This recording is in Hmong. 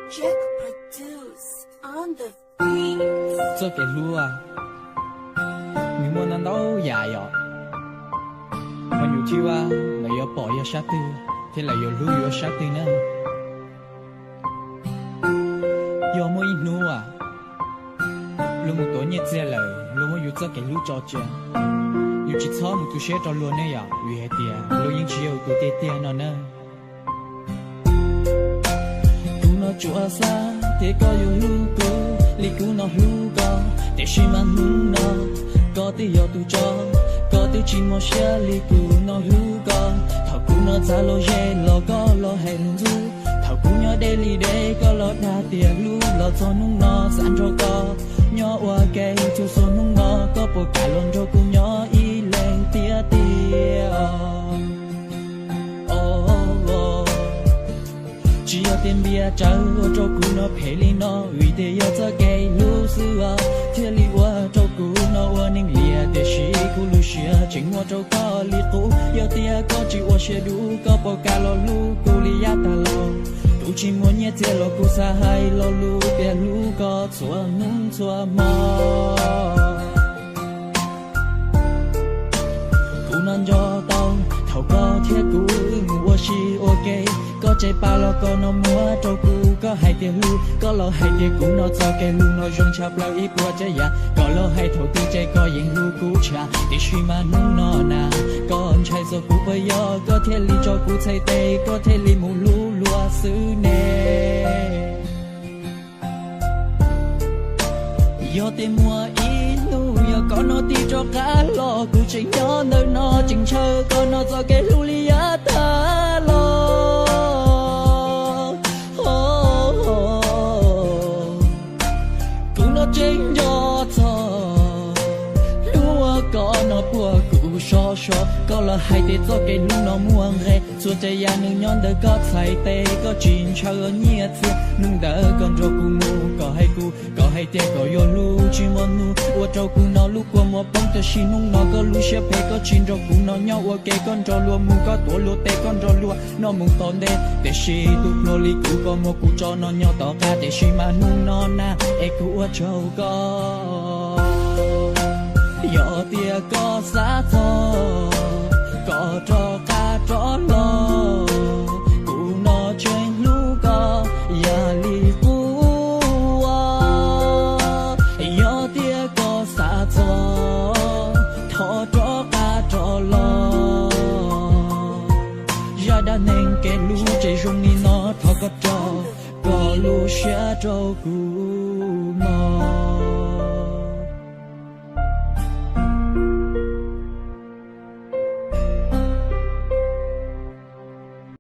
Txoj kev hlub, nws muaj ntau ntau yam yom. Ho yus thiaj ua, lawv yuav pom yog sab twg, thiab lawv yuav hlub yus ua sab twg na. Yog muaj ib hnub luag mus tuav nyiaj txiag lawm, luag muab yus txoj kev hlub tso tseg, yus tsis txhob mus tu siab rau luag ne yom, vim hais tias luag yeej tsis yog yus tus tiag tiag no na. Kuv no tsuas xav tias koj yuav hlub kuv li kuv no hlub koj, tiam sis mas hnub no koj twb yog tus tso, koj twb tsis muaj siab li kuv no hlub koj. Thaum kuv no txav los ze los koj los hais lus ntxub, thaum kuv nyob deb li deb koj los dag tias hlub, los txog hnub no xav nrog koj nyob ua ke txhua txhua hnub no, koj puas kam los nrog kuv nyob ib leeg tiag tiag? Tsis yog tias npias tsawv ua rau kuv no phem li no, vim tias yog txoj kev hlub xwb os thiaj li ua rau kuv no ua neeg liam, tiam sis kuv lub siab tseem muaj rau koj li qub. Yog tias koj tsis ua siab dub, koj puas kam los hlub kuv li yav tas los? Kuv tsis muaj nyiaj txiag los kuv xav hais lo lus tias hlub koj txhua hnub txhua hmo. Kuv no nco tau thaum koj thiab kuv mus ua si ua ke, koj tsev pas los koj no muab rau kuv, koj hais tias hlub, koj los hais tias kuv no txoj kev hlub no zoo tshaj plaws ib puas tsav yam. Koj los hais thaum twg ces koj yeej hlub kuv tshaj, tiam sis mas hnub no na, koj ntshai txog kuv puas yog, koj thiaj li tso kuv txhais tes, koj thiaj li mus hlub luag xwb ne. Yog tias muaj ib hnub yog koj no tig rov qab los, kuv tseem nyob ntawm no tseem ntshaw koj no txoj kev hlub li yav tas los. Kuv no tseem nco txog hnub uas koj no puag kuv sov sov, koj los hais tias txoj kev hlub no muaj nqe, txhua tsav yam nws nyob ntawm koj txhais tes, koj tsis ntshaw nyiaj txiag. Hnub ntawd koj nrog kuv mus, koj hais kuv, koj hais tias koj yuav hlub tsis muaj hnub, ua rau kuv no lub kua muag poob. Tiam sis hnub no koj lub siab phem, koj tsis nrog kuv no nyob ua ke, koj nrog luag mus, koj tuav luag tes, koj nrog luag no mus tom ntej. Tiam sis tus pluag li kuv, koj muab kuv tso no nyob tom qab, tiam sis mas hnub no na es kuv ua tsaug koj. Yog tias koj xav txog, koj rov qab rov los, kuv no tseem hlub koj yam li qub. Yog tias koj xav txog, thov rov qab rov los. Zaj dab neeg kev hlub tseem zoo li no, thov koj rau koj lub siab rau kuv.